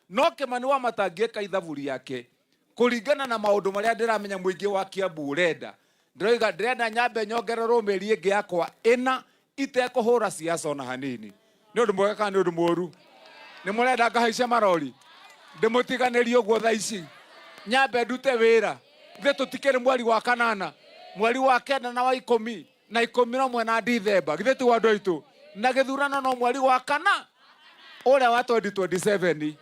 No Kĩmani wa Matangi eka ithabu rĩake kũringana na maũndũ marĩa ndĩramenya mũingĩ wa Kiambu ũrenda. Ndĩroiga ndĩrenda nyambe nyongererwo mĩeri ĩngĩ yakwa ĩna itekũhũra siasa ona hanini. Nĩ ũndũ mwega kana nĩ ũndũ mũru? Nĩ mũrenda ngahaice marori ndĩmũtiganĩrie ũguo thaa ici nyambe ndute wĩra? Thĩ tũtikĩrĩ mweri wa kanana, mweri wa kenda na wa ikũmi na 11 na Dithemba, githĩ ti andũ aitũ? Na gĩthurano no mweri wa kana ũrĩa wa 2027.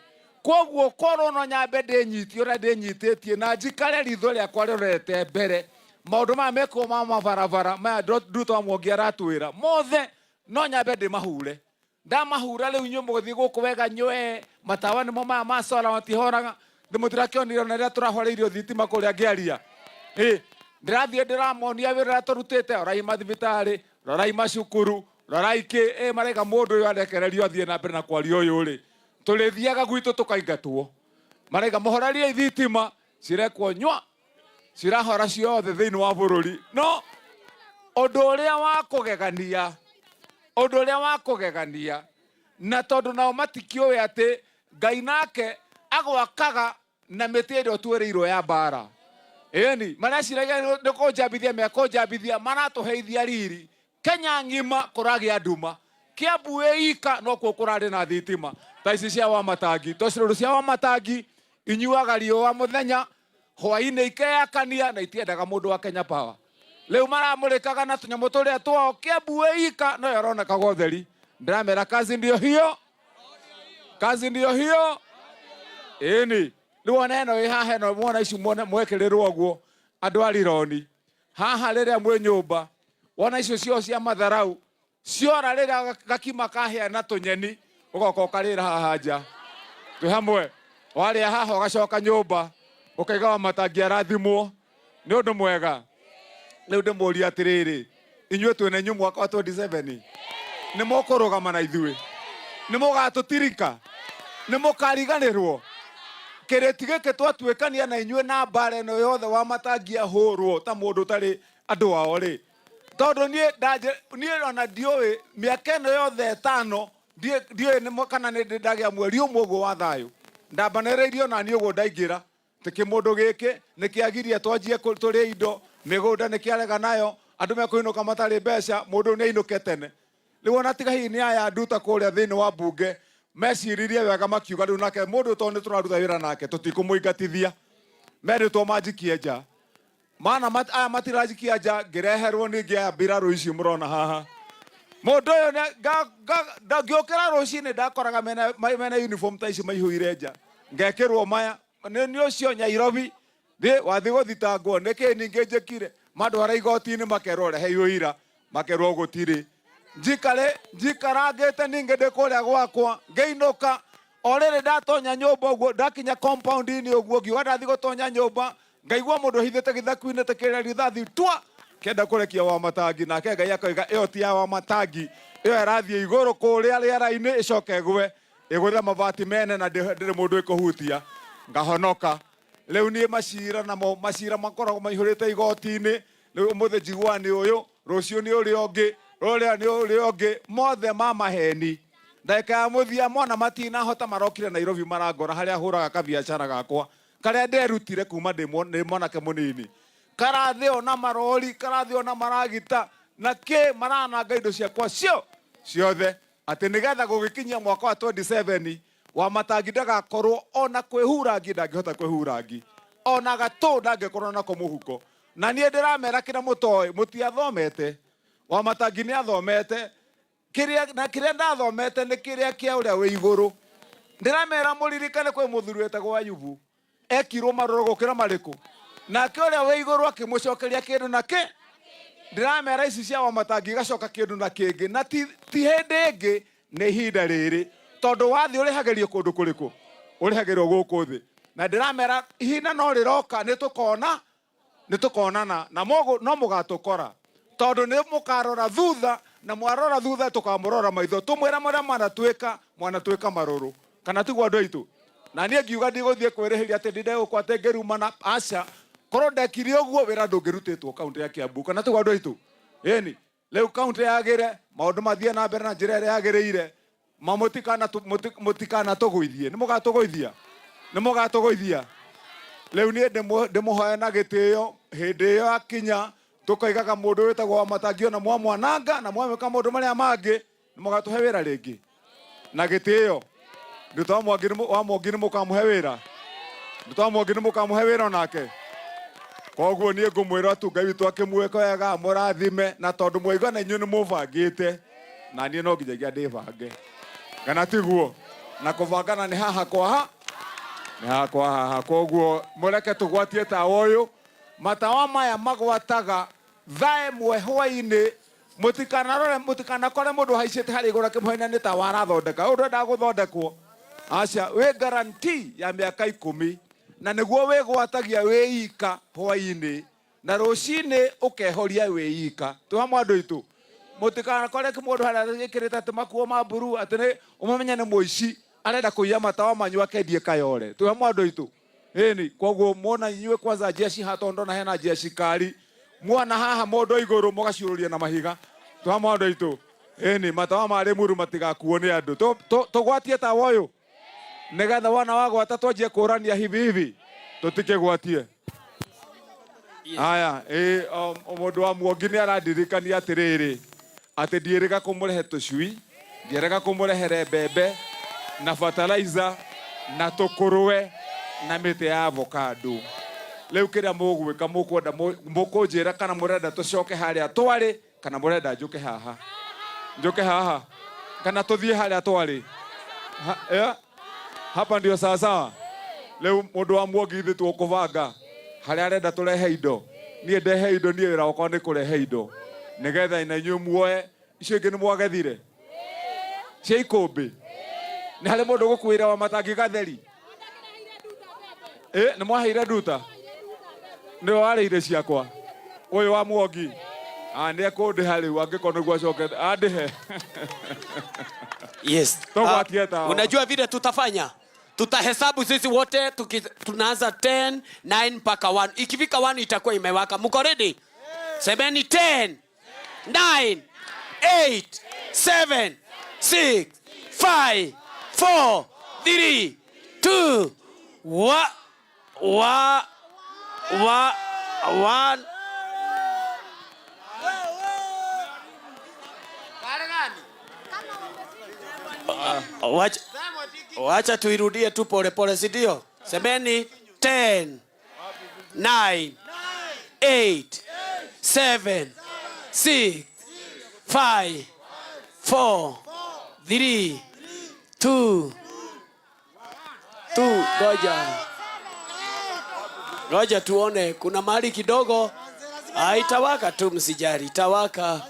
Koguo korwo no nyambe ndĩnyitie ũrĩa ndĩnyitĩtie na njikare ritho rĩakwa rĩrorete mbere, maũndũ maya mekwo ma mabarabara maya Nduta wa Mwangi aratwĩra mothe no nyambe ndĩmahure. Ndamahura rĩu inyuĩ mũgĩthiĩ gũkũ wega nywe matawa nĩmo maya ma solar matihoraga. Ndĩmũtirakĩonire ona rĩrĩa tũrahoreirio thitima kũrĩa ngĩaria. Ĩ ndĩrathiĩ ndĩramonia wĩra ũrĩa tũrutĩte, rorai mathibitarĩ, rorai macukuru, rorai kĩ. Ĩ maraiga mũndũ ũyũ arekererio athiĩ na mbere na kwaria ũyũ rĩ, tũrĩthiaga gwitũ tũkaingatwo. Maraiga mũhoreriei thitima cirekwo nywa cirahora ciothe thĩinĩ wa bũrũri. No ũndũ ũrĩa wa kũgegania, ũndũ ũrĩa wa kũgegania, na tondũ nao matikĩũĩ atĩ Ngai nake agwakaga na mĩtĩ ĩrĩa ũtuĩrĩirwo ya mbara. Ĩni mareciragia nĩ kũnjambithia mekũnjambithia, maratũheithia riri. Kenya ng'ima kũragĩa nduma, Kiambu ĩ ika nokuo kũrarĩ na thitima ta ici cia Wamatangi. Tocirũrũ cia Wamatangi inyuaga riũa mũthenya, hwainĩ ikeyakania na itiendaga mũndũ wa Kenya Power. Rĩu maramũrĩkaga na tũnyamũ tũrĩa twao. Kiambu ĩ ika noyo ĩronekaga ũtheri. Ndĩramera kazi ndio hiyo, kazi ndio hiyo. Ĩni rĩu ona ĩno ĩ haha ĩno mwona ici mwekĩrĩrwo ũguo andũ a Rironi haha rĩrĩa mwĩ nyũmba wona icio cio cia matharau ciora rĩrĩa gakima kahĩa na tũnyeni ũgoka ũkarĩra haha nja twĩ hamwe warĩa haha ũgacoka nyũmba ũkaiga wa matangi arathimwo nĩ ũndũ mwega. Rĩu ndĩmũrie atĩrĩrĩ, inyuĩ twĩna inyuĩ mwaka wa 27 nĩ mũkũrũgama na ithuĩ? Nĩ mũgatũtirika? Nĩ mũkariganĩrwo kĩrĩti gĩkĩ twatuĩkania na inyuĩ na mbara ĩno yothe wa matangi ahũrwo ta mũndũ ũtarĩ andũ ao rĩ? Tondũ niĩ niĩ ona ndiũĩ mĩaka ĩno yothe ĩtano ndiũĩ kana nĩ ndĩ ndagĩa mweri ũmwe ũguo wa thayũ. Ndambanĩrĩirio na niĩ ũguo ndaingĩra Atĩ kĩmũndũ gĩkĩ nĩ kĩagiria twanjie tũrĩe indo, mĩgũnda nĩ kĩarega nayo, andũ mekũinũka matarĩ mbeca, mũndũ nĩ ainũke tene. Rĩu ona tiga hihi nĩ aya nduta kũrĩa thĩinĩ wa mbunge meciririe wega makiuga rĩu nake mũndũ tondũ nĩ tũraruta wĩra nake tũtikũmũingatithia. Merĩtwo manjikie nja. Mana mat, aya matirajikia nja ngĩreherwo ningĩ aya mbirarũ ici mũrona haha. Mũndũ ũyũ ngĩũkĩra rũcinĩ ndakoraga mena, mena uniform ta ici maihũire nja. Ngekĩrwo maya nĩ nĩ ũcio Nyairobi thĩ wathiĩ gũthitangwo nĩkĩ ningĩ njĩkire mandwara igoti-inĩ makerwo rehe ũira makerwo gũtirĩ njikare njikarangĩte ningĩ ndĩ kũrĩa gwakwa ngĩinũka o rĩrĩ ndatonya nyũmba ũguo ndakinya compound-inĩ ũguo ngiuga ndathiĩ gũtonya nyũmba ngaigua mũndũ ahithĩte gĩthaku-inĩ ta kĩrĩa rithathi twa kenda kũrekia wa matangi nake Ngai akoiga ĩyo ti ya wa matangi ĩyo ĩrathiĩ igũrũ kũrĩa rĩera-inĩ ĩcoke ĩgwe ĩgũthe mabati mene na ndĩrĩ mũndũ ĩkũhutia ngahonoka. Rĩu niĩ macira namo macira makoragwo maihũrĩte igoti-inĩ. Rĩu ũmũthĩ njiguaga nĩ ũyũ, rũciũ nĩ ũrĩa ũngĩ, ũrĩa nĩ ũrĩa ũngĩ, mothe ma maheni. Ndagĩka ya mũthia mona matinahota marokire Nairobi marangora harĩa hũraga kabiacara gakwa karĩa nderutire kuma ndĩ mwanake mũnini. Karathĩo na marori, karathĩo na maragita na kĩ, marananga indo ciakwa cio ciothe atĩ nĩgetha gũgĩkinyia mwaka wa 27 wa matangi ndagakorwo ona kwĩhura ngi ndangĩhota kwĩhura ngi ona gatũ ndangĩkorwo nako mũhuko. Na niĩ ndĩramera kĩrĩa mũtoĩ, mũtiathomete. Wa matangi nĩ athomete kĩrĩa, na kĩrĩa ndathomete nĩ kĩrĩa kĩa ũrĩa wĩ igũrũ. Ndĩramera mũririkane kwĩ mũthuri wetagwo Ayubu, ekirwo marũrũ gũkĩra marĩkũ, nake ũrĩa wĩ igũrũ akĩmũcokeria kĩndũ na kĩ. Ndĩramera ici cia Wamatangi igacoka kĩndũ na kĩngĩ, na ti, ti hĩndĩ ĩngĩ, nĩ ihinda rĩrĩ, tondũ wathiĩ ũrĩhagĩrio kũndũ kũrĩkũ? Ũrĩhagĩrio gũkũ thĩ. Na ndĩramera ihinda no rĩroka nĩ tũkona, nĩ tũkonana na mũgũ, no mũgatũkora, tondũ nĩ mũkarora thutha, na mwarora thutha tũkamũrora maitho tũmwĩra marĩa mwanatuĩka, mwanatuĩka marũrũ. Kana tiguo andũ aitũ? Na niĩ ngiuga ndigũthiĩ kwĩrĩhĩria atĩ ndinde gũkũ atĩ ngĩrumana, aca. Korwo ndekire ũguo wĩra ndũngĩrutĩtwo kaũntĩ ya Kiambu. Kana tiguo andũ aitũ? Ĩni. Rĩu kaũntĩ yagĩre, maũndũ mathiĩ na mbere na njĩra ĩrĩa yagĩrĩire. Ma mũtikanatũgũithie. Nĩ mũgatũgũithia, nĩ mũgatũgũithia. Rĩu niĩ ndĩmũhoe na gĩtĩo, hĩndĩ ĩyo akinya tũkoigaga mũndũ wĩtagwo Wamatangi ona mwamwananga na mwamwĩka maũndũ marĩa mangĩ, nĩ mũgatũhe wĩra rĩngĩ na gĩtĩo. Nĩ wa Mwangi nĩ mũkamũhe wĩra, nĩ twa Mwangi nĩ mũkamũhe wĩra onake. Koguo niĩ ngũmwĩra tu Ngai witũ akĩmwĩka wega, amũrathime, na tondũ mwaigua na inyuĩ nĩ mũbangĩte, na niĩ no nginyagia ndĩbange, kana tiguo? Na kũbangana nĩ haha kwa ha nĩ haha kwa haha. Koguo mũreke tũgwatie tawa ũyũ. Matawa maya magwataga thaa 1 hwaĩ-inĩ. Mũtikanarore, mũtikanakore mũndũ haicĩte harĩa igũrũ akĩmũhenia nĩ tawa arathondeka. Ũyũ ndwendaga gũthondekwo, aca, wĩ guarantee ya mĩaka 10, na nĩguo wĩgwatagia wĩ ika hwaĩ-inĩ na rũcinĩ ũkehoria wĩ ika. Twĩ hamwe, andũ aitũ? Mũtikanakore mũndũ harĩa ĩkĩrĩte atĩ makuo ma mburu, atĩ nĩ ũmamenye nĩ mũici arenda kũiya matawa manyu akendie Kayore. Twĩ hamwe, andũ aitũ? Ĩni koguo mwona inyuĩ kwanza jeshi haha, tondũ ndona hena jeshi kari mwana haha, mũndũ igũrũ mũgaciũrũria na mahiga. Twĩ hamwe, andũ aitũ? Ĩni matawa ma Rĩmuru matigakuo nĩ andũ. Tũgwatie tawa ũyũ nĩgetha wona wagwata twanjie kũrania hivi hivi, tũtikĩgwatie. Haya, ĩ mũndũ wa Muongi nĩ arandirikania atĩrĩrĩ, atĩ ndiĩrĩga kũmũrehe tũcui, ndiĩrĩga kũmũrehere mbembe na fertilizer na tũkũrwe na mĩtĩ ya avocado. Rĩu kĩrĩa mũgwĩka, mũkwenda mũkũnjĩra kana mũrenda tũcoke harĩa twarĩ, kana mũrenda njũke haha, njũke haha, kana tũthiĩ harĩa twarĩ? Hapa ndio sawasawa. Rĩu mũndũ wa Muongi, ithuĩ tũkũbanga harĩa arenda tũrehe indo. Niĩ ndehe indo, niĩ wĩra wakwa nĩ kũrehe indo nĩgetha na inyuĩ muoe icio ingĩ. Nĩ mwagethire cia ikũmbĩ? Nĩ harĩ mũndũ gũkuĩra wa matangi gatheri? Ĩ nĩ mwaheire nduta? Nĩwe warĩire ciakwa, ũyũ wa Muongi. Ah, nĩ ekũndĩha rĩu angĩkorwo nĩguo acoke andĩhe. Yes. Tũgwatie tawa. Unajua vile tutafanya? Tutahesabu sisi wote tunaanza 10, 9 mpaka 1. Ikifika 1 itakuwa imewaka. Mko ready? Semeni 10, 9, 8, 7, 6, 5, 4, 3, 2, 1, 1, 1, 1. Wacha, wacha tuirudie tu pole pole, si ndio? Semeni 10, 9, 8, 7, 6, 5, 4, 3, 2, 2. Ngoja, ngoja tuone, kuna mahali kidogo. Ah, itawaka tu, msijali, itawaka,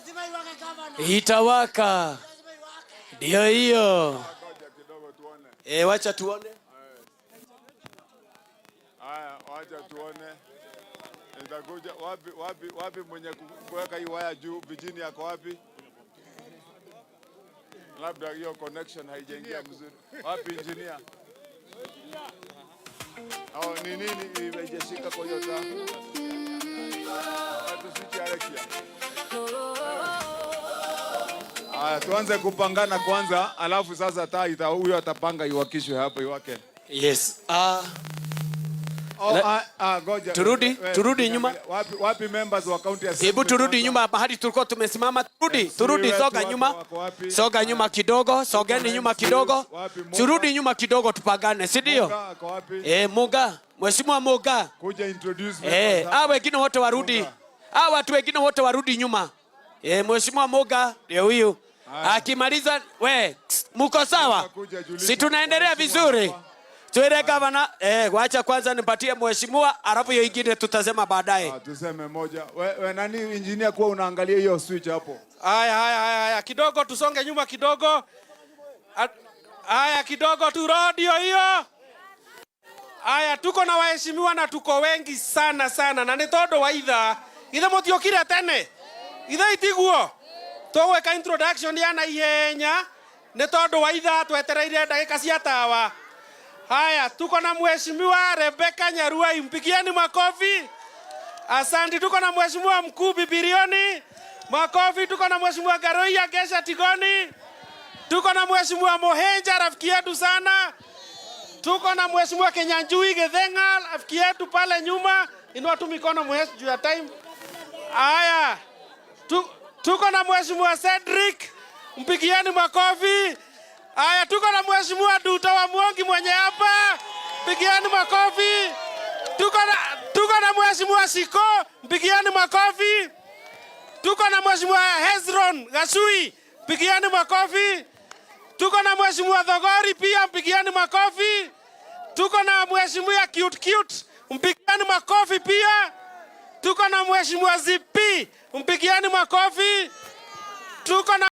itawaka. Ndio hiyo. Eh, wacha tuone. Haya, wacha tuone. Itakuja wapi wapi wapi? Mwenye kuweka hii waya juu, Virginia ako wapi? Labda hiyo connection haijaingia mzuri. Wapi engineer? Oh, ni nini haijashika kwa hiyo taa? Watu switch arekia. Haya, tuanze kupangana kwanza, alafu sasa taa ita huyo atapanga iwakishwe hapo iwake. Yes. Oh, ah, ah, ngoja. Turudi, turudi nyuma. Wapi wapi members wa county assembly? Hebu turudi Kwanza? Nyuma mahali tulikuwa tumesimama. Turudi, MC turudi, wetu soga wako nyuma. wako wapi? Soga nyuma kidogo, sogeni nyuma MC kidogo. wapi, Muga? Turudi nyuma kidogo tupangane, si ndio? Muga ako wapi? Eh, Muga, Mheshimiwa Muga. Kuja introduce Eh, members hapa. hao wengine wote warudi. Muga. Hao watu wengine wote warudi nyuma. Eh, Mheshimiwa Muga ndio huyu. Haya. Akimaliza we, muko sawa? Muga kuja julisha Si tunaendelea waheshimiwa vizuri? hapa. Twende, gavana. Eh, wacha kwanza nipatie mheshimiwa, alafu hiyo ingine tutasema baadaye. Ah, tuseme moja. We nani engineer, kuwa unaangalia hiyo switch hapo. Haya, haya, haya, haya, kidogo tusonge nyuma kidogo. Haya, kidogo tu, ndio hiyo. Haya, tuko na waheshimiwa na tuko wengi sana sana, na nĩ tondũ wa ithaa, ithe mũtiũkire tene, ithe itiguo tũgwĩka introduction ya na ihenya nĩ tondũ wa ithaa, twetereire ndagĩka cia tawa. Haya, tuko na mheshimiwa Rebecca Nyaruai, mpigieni makofi. Asante. Tuko na mheshimiwa mkuu Bibirioni, makofi. Tuko na mheshimiwa Garoia Gesha Tigoni. Tuko na Mheshimiwa Mohenja, rafiki yetu sana. Tuko na Mheshimiwa Kenyanjui Githenga, rafiki yetu pale nyuma. Inua tu mikono mheshimiwa juu ya time. Aya. Tuko na Mheshimiwa Cedric, mpigieni makofi. Aya, tuko na Mheshimiwa Duta wa Muongi mwenye hapa, mpigieni makofi. Tuko na Mheshimiwa Shiko, mpigieni makofi. Tuko na Mheshimiwa Hezron Gasui, mpigieni makofi. Tuko na Mheshimiwa Thogori pia, mpigieni makofi. Tuko na Mheshimiwa Cute Cute, mpigieni makofi pia. Tuko na Mheshimiwa ZP, mpigieni makofi. Tuko na